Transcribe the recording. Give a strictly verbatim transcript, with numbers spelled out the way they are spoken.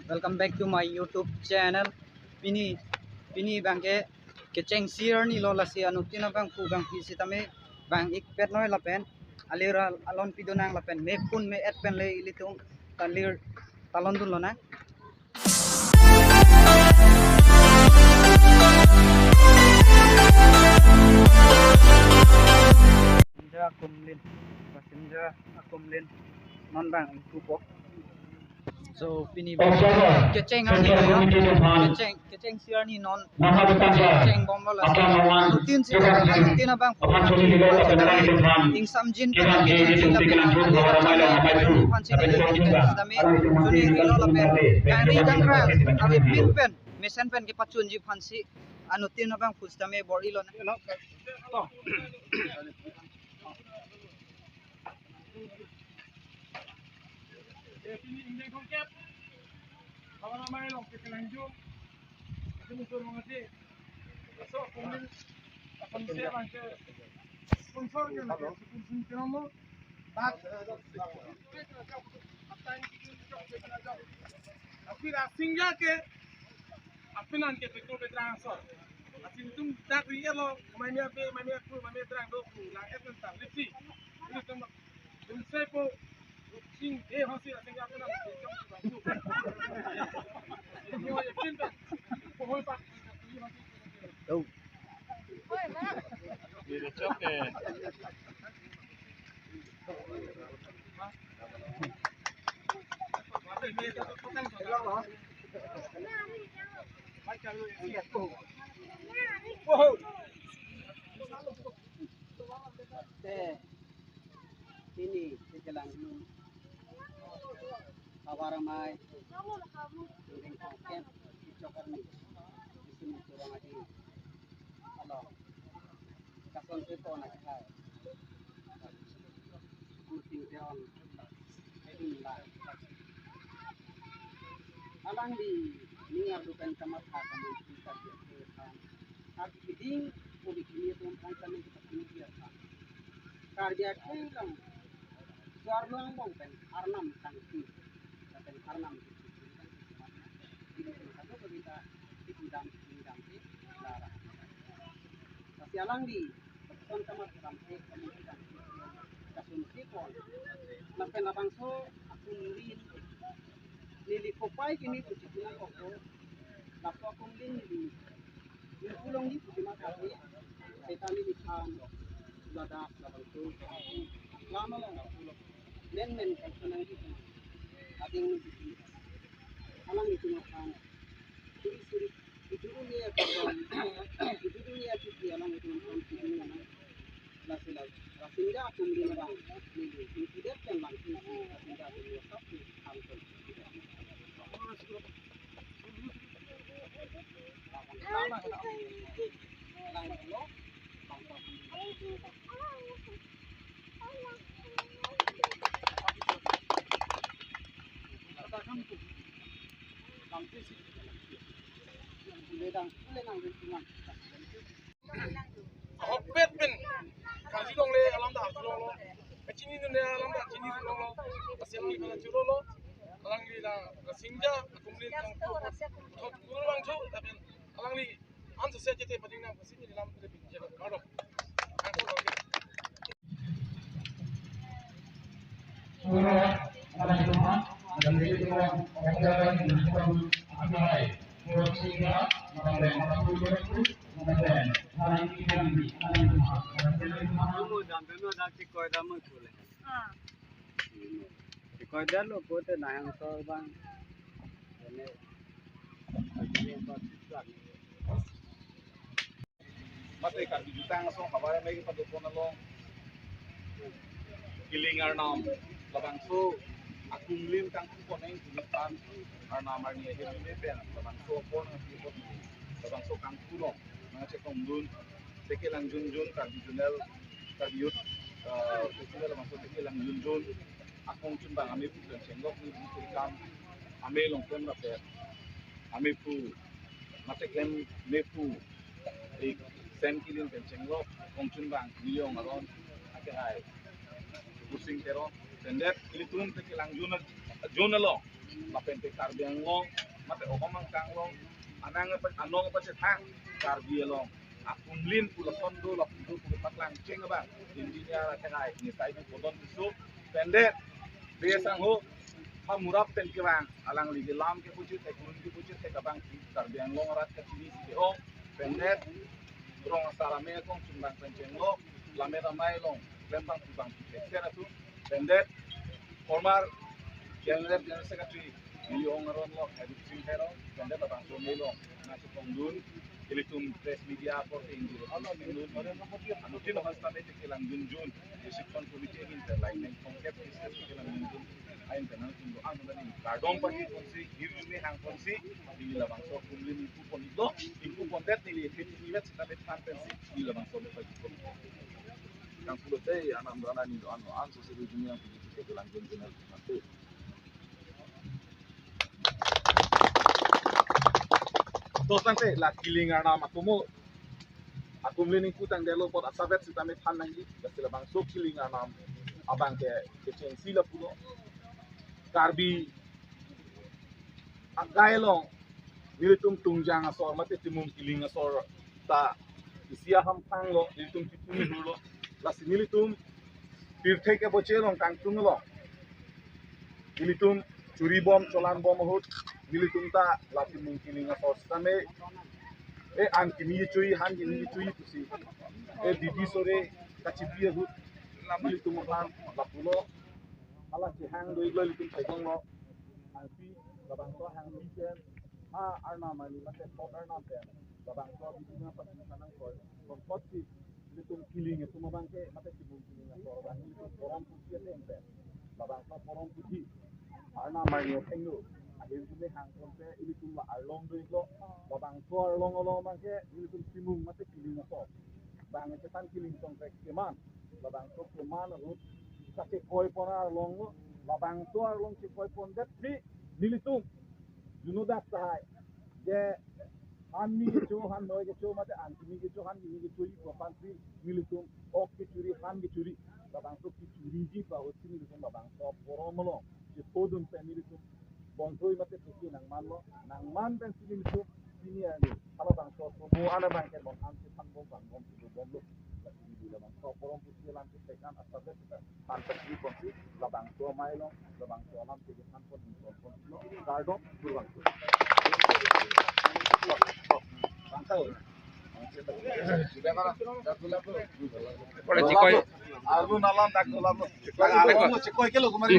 Welcome back to my YouTube channel. Pini, pini abangke kechengsi arni lo, lasi anuttin abangphu abangphi sitame vang-ikpet noi lapen alir alon pidunang lapen mepun me-et pen le ilitum talir talon dun lonang. Rasinja akumlin, Rasinja akumlin non vang-ikpo. So pini kecheng arni lo, kecheng, kechengsi arni non kecheng bom lo, lasi anuttin si, anuttin abangphu, ingsamjin pen kecheng, kecheng aphan si, sitame juni lo lapen kangri kangrang arve pin pen mesen pen kepachunji aphan si anuttin abangphu sitame bor-i lonang. Eh, pini ingdeng thomkep. Havar Amei along ke kelangjun. Ati mutur mengati. Laso akumlin, akumlin abangke sponsor ke lagi, sponsor ke nomor. Dak. Aphi Rasinja ke, aphi nang ke betul betul angsor. Lasi ilitum dak ri-et lo, mai mia be, mai mia kru, mai mia drang do kru, lang-et nang tang, lipsi. Ilitum Bin sepo sing de hasi asing apa nang. Yo, ya, pinta. Pohoi pak. Tuh. Ini cok deh. Wow. Te, pini, te kelang, Havar Amei, ingdeng thomkep, kechok arni, isi mutur mengati. Halo, kason sepo na kehai. Kuting teon. Alangli ning ardu pen kamatha kamun tingkat dia ke kan. Karbi Ding, Karbi Ding itu kan kami kita punya dia kan. Karbi akhir kan. Suar luang bong pen arnam tangki. Pen arnam. Ini kan satu berita di gudang, gudang di Lara. Lasi alangli, kason kamatha ke, kason sipon. Lapen labangso akumlin, neli kopai kimi pusi pina koko. Laso akumlin neli, neli pulong di pusi mata ke, seta neli than, ladak, labangso, lama lang, men men, kason nangji, ading neli, alangli cuma than. Suri suri. Itu dunia, itu dunia kita yang itu nonton itu mana. Lasi la, Rasinja akumlin abang. Ini, ini tidak kan langsung si Rasinja akumlin tapi langsung. Ahokpet pen kachilongle alam ta chilonglo. Kachini dunde alam ta chini dunlo. Lasi alangli churolo. Alangli la Rasinja akumlin nang thot kurang chu, tapi alangli an sese chete pating nang pasi ni lam te bin jelo. Maro. Ah. Koidar lo kote nahang so bang. Ini, ini apa sih? Mate Karbi Jutang Asong Havar Amei kepadopon along Kiling arnam, labangso akumlin kangkung koneng kulitan arnam arni ahem pen labangso pon api pon labangso kangkung lo nang chetongdun teke langjunjun Karbi Junel Karbi Youth, eh, Festival labangso teke langjunjun akongchun abang amephu pen chenglok ni bukuri kam ame longklem rape amephu mate klem mephu ik Sen Killing pen chenglok kongchun abang Niyong Aron ake hai Kusing Teron sendet ilitum teke langjun jun along lapen te Karbi Anglong mate ohom angkang along anang apa anong apa chethan Karbi along akumlin pu lason do lapu do pu paklang cheng abang engineer athai ni sai du Podon Tisso pen det be sangho ha murap pen kevang alangli ke lam ke puchit ke kurun ke puchit ke kabang Karbi Anglong arat ke chini si ke ong pen det rong asar ame kong chumbang pen chenglo lamet amei along klembang pubang pu ke ser atu pen det former General General Secretary Yong Aron lo Habib Singh Hero pen det labangso amei along na chepong dun ilitum press media apor ke injil ano tin hasta ne kelang dun jun District Committee in the line neng kongkep business kelang dun jun ain tenang tumbo ang na ni kardom pagi kongsi hirjume hang kongsi di labangso kumlin ingpu pon lo ingpu pon det ni le kheti ni vet sita vet than pensi di labangso me pagi pon kang pulo te anam do anani do ano an so siri dunia yang puji kita kelang dun dun nanti Dos tangte la kiling arnam akumo akumlin ingpu tang delo pot asavet sita me than nangji, lasi labangso kiling arnam abang ke kechengsi lapulo. Karbi akai along nelitum tungjang asor mate timung kiling asor ta isi ahamphang lo nelitum kipu mihur lo. Lasi nelitum pirthe keboche along kangtung along nelitum churi bom cholan bom ahut nelitum ta la timung kiling asor sitame e an kimi chui han kimi chui pusi e bibi sore kachipi ahut nelitum aphan lapulo hala chehang do-iklo nelitum chekong lo hangpi labangso hangpi pen ha arnam arni mate pot arnam pen labangso bibina pati sanang koi kompot si nelitum kiling atum abang ke mate kiling kiling asor abang nelitum porom pusi ateng pen labangso porom pusi arnam arni athengno ahirjume hang kong ke nelitum la arlong do-iklo labangso arlong along abang ke nelitum simung mate kiling asor bang chethan kiling tong ke keman labangso keman ahut kachekoi pon arlong lo labangso arlong chekoi pon det si nelitum juno dak tahai je han mi kecho han noi kecho mate an kimi kecho han kimi kecho i propan si nelitum ok kechuri han kechuri labangso kechuriji pu ahut si nelitum labangso porom along chepodun pen nelitum bongthui mate pusi nangmanlo nangman pen si nelitum senior ni halabangso somo alabang ke bong an si thangbom bangbom si bomlo lasi neli labangso porom pusi alam si tekan asabet kita than pen si bom si labangso amei along labangso alam si than pon pon pon lo kardom kurvangso bangso Ore chikoi. Alu nalam dak kolam. Chikoi kelo kumari.